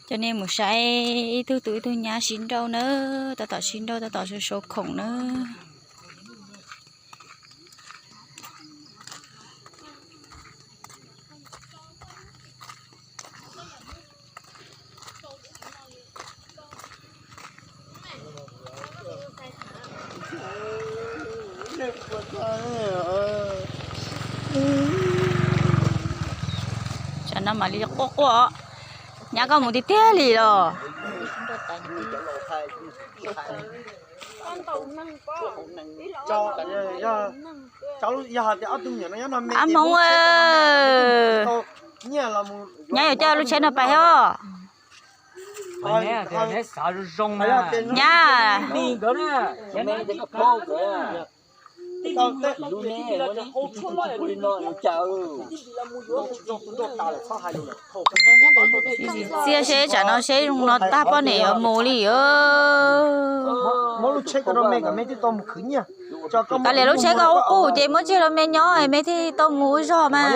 Coj nej mus saib ib tug tub ib tug nyab sib nrauj nawb, tab tom sib nrauj tab tom sau sau khoom nawb. Tsam no mam li quaj quaj. Nyab, koj mus tiag tiag li los? Ab Hmoob, nyab yuav coj lub tsheb no pais os. Nyab, txiaj seb tsam no seb zoo no tag poj niam yuav mus li. Kav liam, lub tsheb koj ua qub ces muab tseg rau me nyob, me thiaj tau mus ua zog mas.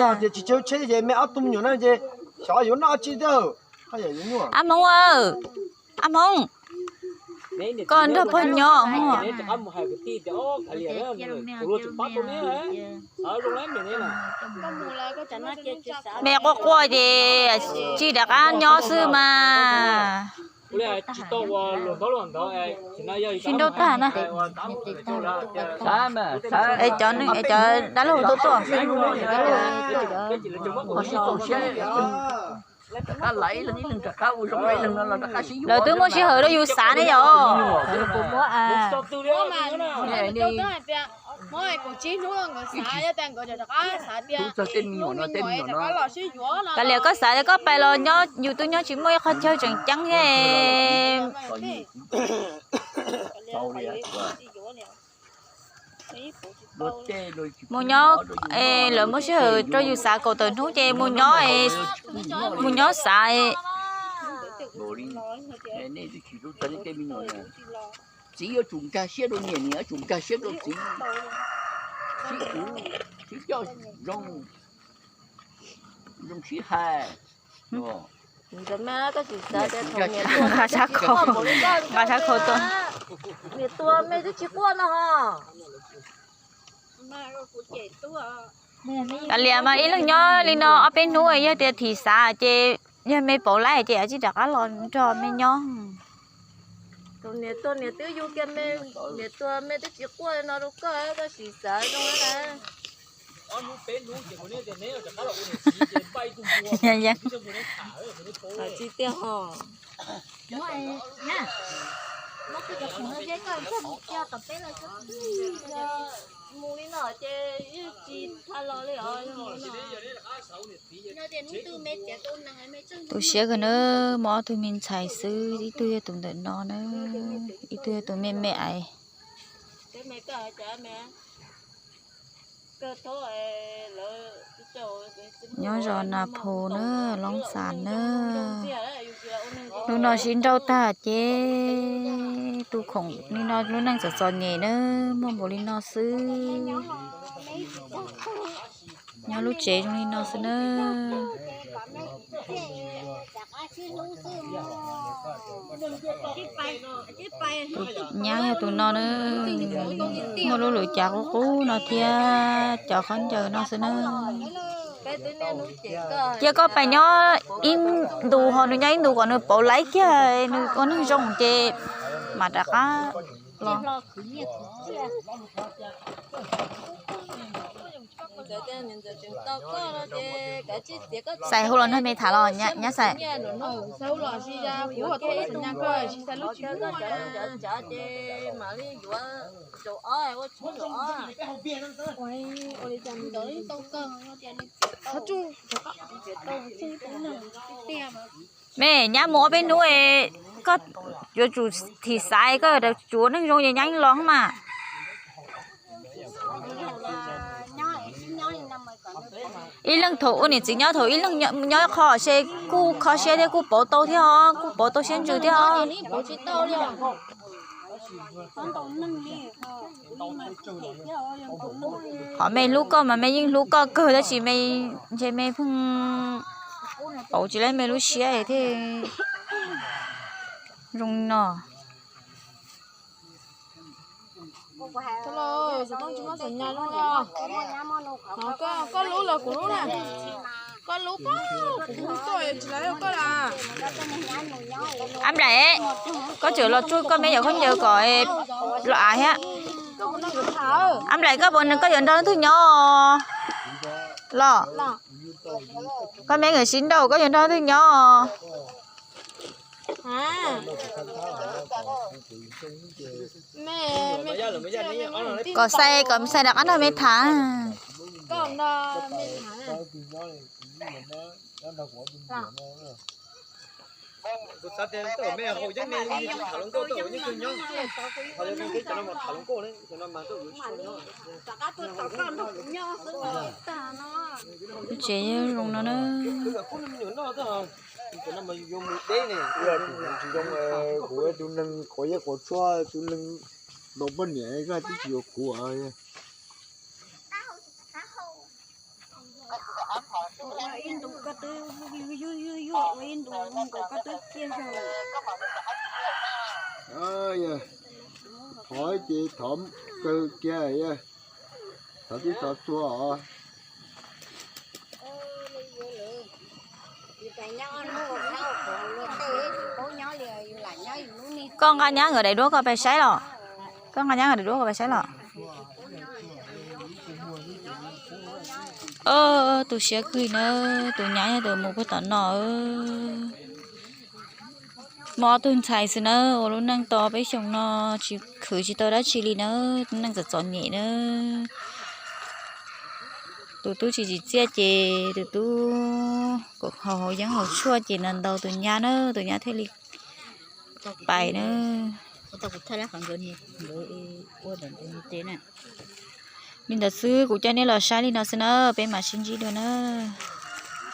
Ab Hmoob, Ab Hmoob, koj nrog pog nyob. Me quaj quaj ces tsis rov qab nyob xwb mas. Sib nrauj tag na. Cov dab laug tuaj tuaj. Lawv twb muaj sij hawm rau yus xav ne yom. Kav liam, koj xav tias koj pais los nyob yus twb nyob tsis muaj ib qho chaw tseem ceeb thiab. Mus nyob, lawv muaj sij hawm rau yus xav kaum tawm hnub ces mus nyob, mus nyob xav. Txiv yuav tsum nkag siab rau niam, niam yuav tsum nkag siab rau txiv. Sib uv, sib coj zoo, zoo sib hais. Nqa sab khau, nqa sab khau tuaj. Kav liam mas ib leeg nyob li no ob peb hnub, yog tias thim xav ces yog me pauv laib ces tsis rov qab los nrog me nyob. Tus niam tuag niam twb yug kiag me, niam tuag me twb tsis quaj no rau koj, koj sim xav zoo na. Tsis tiag ho. Mus li no ces yeej tsis tha los li os. Tu siab kawg na, muaj ob tug me ntxhais xwb, ib tug yog tus ntawm no na, ib tug yog tus me me aiv. Nyob zos Nas Phos na, Loob Xas na. Hnub no sib nrauj tag ces tu khoom li no, lub neej txom txom nyem na, muaj npaum li no xwb. Nyob lub tsev zoo li no xwb na. Tus nyab yog tus no na, muaj lub lwm cav qub qub no thiab cov khaub ncaws no xwb na. Cia koj pais nyob ib ntus ho nws nyob ib ntus kom nws pauv laib kiag, nws ua neeg zoo ces mam rov qab los. Xais hu los nrog me tham los nyab Xais. Me nyab mus ob peb hnub, koj yuav tsum thim xav, koj yuav tsum ua neeg zoo ces nyab yeej los mas. Ib leeg thaum ua niam txiv nyob, thaum ib leeg nyob qho se kuj kho siab thiab kuj pauv tau thiab os, kuj pauv tau siab ntsws thiab os. Qhov me hlub koj mas me yeej hlub koj kawg tab sis me ntshe me pheej pauv tsis laib me lub siab thiab. Zoo no. Koj lub los kuv lub na. Koj lub pob, kuv kuj tuaj tsis lawv koj la. Ab Nplaim, koj tseem los tsuag koj me nyuam khaub ncaws kom los av thiab. Ab Nplaim, koj puas, koj yuav nrog leej twg nyob los? Koj me nyuam sib nrauj, koj yuav nrog leej twg nyob? Kom xais, kom xais rov qab nrog me tham. Lub tsev zoo no na. Kuv tus neeg quav yeeb quav tshuaj, tus neeg ntaus poj niam, koj twb tsis yuav kuv. Thov ces thov kawg kiag, thov tib thov txhua os. Koj nqa nyab nkawd daim duab koj pais saib los? Koj nqa nyab nkawd daim duab koj pais saib los? Tu siab kawg na, tus nyab yog tus mus puag tom no. Muaj ob tug ntxhais xwb na, ua lub neej tau peb xyoos no tsis khwv tsis tau dab tsi li na, neej txom txom nyem na. Tus tub tsis tsim txiaj ces tus tub kom haus haus yeeb haus tshuaj ces ntaus tus nyab na, tus nyab thiaj li pais na. Li ntawd xwb, kuv coj nej los saib li no xwb na, peb mam sib ntsib dua na.